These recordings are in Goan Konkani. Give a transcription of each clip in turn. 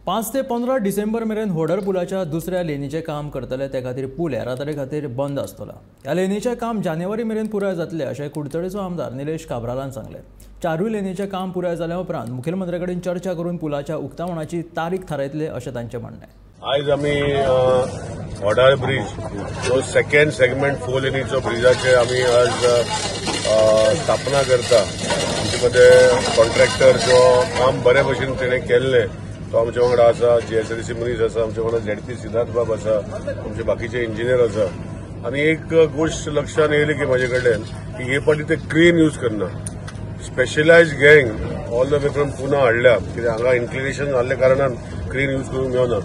5 ते 15 डिसेंबर मेरेन होडर पुलाच्या दुसऱ्या लेनीचें काम करतले. ते खातीर पूल येरादारी खातीर बंद आसतलो. ह्या लेनीचें काम जानेवारी मेरेन पुराय जातलें अशें कुडचडेचो आमदार निलेश काब्रालान सांगलें. 4ूय लेनीचें काम पुराय जाल्या उपरांत मुखेलमंत्र्या कडेन चर्चा करून पुलाच्या उक्तावणाची तारीख थारायतले अशें तांचें म्हणणें. आयज आमी होडार ब्रीज जो सेकंड सेगमेंट 4 लेनीचो ब्रिजाचे आमी आज स्थापना करता. आमचे मदें कॉन्ट्रॅक्टर जो काम बरे भशेन तेणें केल्लें तो आमच्या वांगडा आसा, जीएसआयडीसी मनीस आसा, आमच्या वांगडा झेडपी सिद्धार्थ बाब आसा, आमचे बाकीचे इंजिनियर आसा. आनी एक गोश्ट लक्षात येयली की म्हाजे कडल्यान की हे फावटी ते क्रेन यूज करना. Specialised gang all the way from Pune हाडल्या, कित्याक हांगा इन्क्लिनेशन जाल्ल्या कारणान क्रेन यूज करूंक मेळना.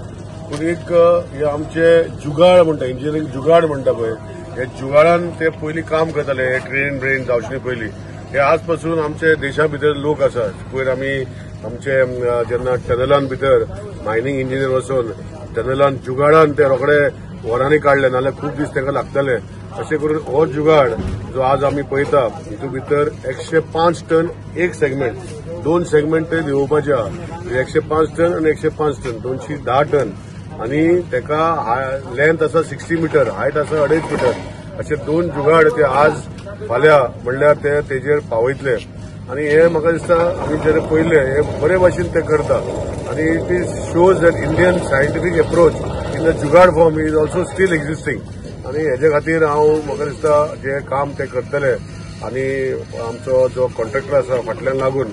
पूण एक हे आमचे जुगाड म्हणटा, इंजिनियरींग जुगाड म्हणटा पळय, हे जुगाडान ते पयलीं काम करताले. हे ट्रेन ब्रेन जावचे पयलीं हे आज पासून आमचे देशा भितर लोक आसात. पयर आमी आमचे जेन्ना टनलान भितर मायनींग इंजिनियर वचून टनलान जुगाडान ते रोखडे वरांनी काडले, नाजाल्यार खूब दीस तांकां लागतले. अशें करून हो जुगाड जो आज आमी पळयता हितून भितर 105 टन एक सेगमेंट, 2 सेगमेंट ते देंवोवपाचे आहा. 105 टन आनी 105 टन 210 टन आनी ताका लेंथ आसा 60 मिटर, हायट आसा 2.5 मिटर. अशे 2 जुगाड ते आज फाल्यां म्हणल्यार ते तेजेर पावयतले. आनी हे म्हाका दिसता आमी जेन्ना पळयलें हे बरे भाशेन ते करता. आनी it is shows that Indian scientific approach in the jugaad form is also still existing. आनी हेजे खातीर हांव म्हाका दिसता जे काम ते करतले आनी आमचो जो कॉन्ट्रॅक्टर आसा फाटल्यान लागून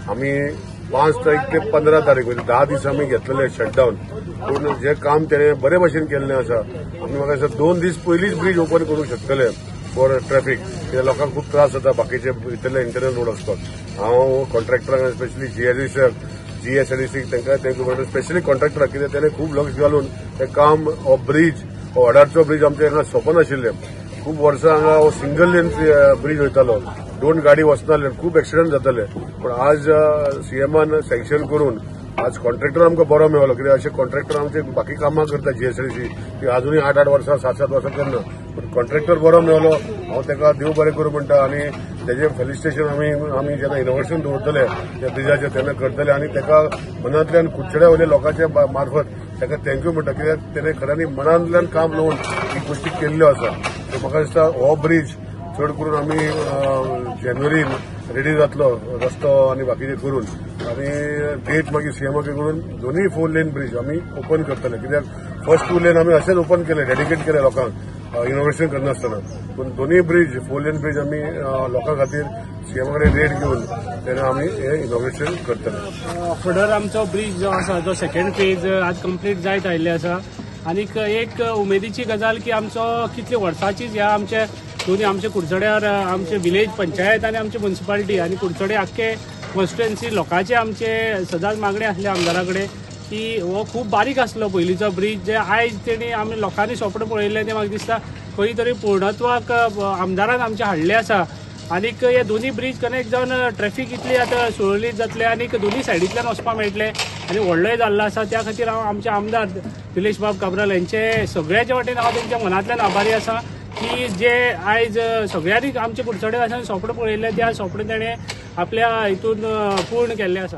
आमी 5 तारीख ते 15 तारीख म्हणजे 10 दीस आमी घेतलेले शटडावन. पूण जे काम तेणें बरे भाशेन केल्लें आसा, आमी म्हाका दिसता 2 दीस पयलींच ब्रीज ओपन करूंक शकतले फॉर ट्रॅफिक. कित्याक लोकांक खूब त्रास जाता बाकीचे भितरले इंटरनल रोड वचपाक. हांव कॉन्ट्रॅक्टरांक स्पेशली जीएसआयडीसीक तांकां thank you म्हणटा, स्पेशली कॉन्ट्रॅक्टराक, कित्याक तेणें खूब लक्ष घालून तें काम हो ब्रीज, हो वडारचो ब्रीज आमच्या हांगा सोंपनाशिल्लें. खूब वर्सां हांगा हो सिंगल लेन ब्रीज वयतालो, 2 गाडी वचनासल्यो, खूब एक्सिडंट जाताले. पूण आज सीएमान सँक्शन करून आज कॉन्ट्रॅक्टर आमकां बरो मेळ्ळो. कित्याक अशे कॉन्ट्रॅक्टर आमचे बाकी कामां करता जीएसआयडीसी ती आजुनूय 8-8 वर्सां 7-7 वर्सां करना. पूण कॉन्ट्रॅक्टर बरो मेळ्ळो, हांव ताका देव बरें करूं म्हणटा. आनी तेजें फेलिसिटेशन आमी जेन्ना इनोग्रेशन दवरतले त्या ब्रिजाचेर तेन्ना करतले. आनी ताका मनांतल्यान कुडचड्या वयल्या लोकांच्या मार्फत ताका thank you म्हणटा, कित्याक तेणें खऱ्यांनी मनांतल्यान काम लावन ही गोश्टी केल्ल्यो आसा. सो म्हाका दिसता हो ब्रीज चड करून आमी जानेवारीन रेडी जातलो रस्तो आनी बाकीचे करून, आनी डेट मागीर सीएमा करून दोनूय 4 लेन ब्रीज आमी ओपन करतले. कित्याक फर्स्ट 2 लेन आमी अशेंच ओपन केले, डेडिकेट केले लोकांक इनोग्रेशन करनासतना. पूण दोनूय ब्रीज 4 लेन ब्रीज आमी लोकां खातीर सीएमा कडेन रेट घेवन तेन्ना आमी हें इनोग्रेशन करतले. फर्दर आमचो ब्रीज जो आसा जो सेकंड फेज आज कंप्लीट जायत आयिल्ले आसा. आनीक एक उमेदीची गजाल की आमचो कितले वर्सांचीच ह्या आमचे दोन्ही आमचे कुडचड्यार आमचे विलेज पंचायत आनी आमची म्युनिसिपालिटी आनी कुडचडे आख्खे कॉन्स्टिट्युएन्सी लोकांचे आमचे सदांच मागणें आसले आमदारा कडेन की हो खूब बारीक आसलो पयलींचो ब्रीज, जे आयज तेणी आमी लोकांनी सोंपण पळयल्लें तें म्हाका दिसता खंय तरी पूर्णत्वाक आमदारान आमचे हाडलें आसा. आनीक हे दोन्ही ब्रीज कनेक्ट जावन ट्रॅफीक इतली आतां सुरळीत जातलें आनीक दोन्ही सायडींतल्यान वचपाक मेळटलें आनी व्हडलोय जाल्लो आसा. त्या खातीर हांव आमचे आमदार निलेश बाब काब्राल हेंचे सगळ्याच्या वाटेन हांव तेंच्या मनांतल्यान आभारी आसा की जे आयज सगळ्यांनी आमचे कुडचडे आसा सोंपण पळयल्लें त्या सोंपण तेणें आपल्या हितून पूर्ण केल्लें आसा.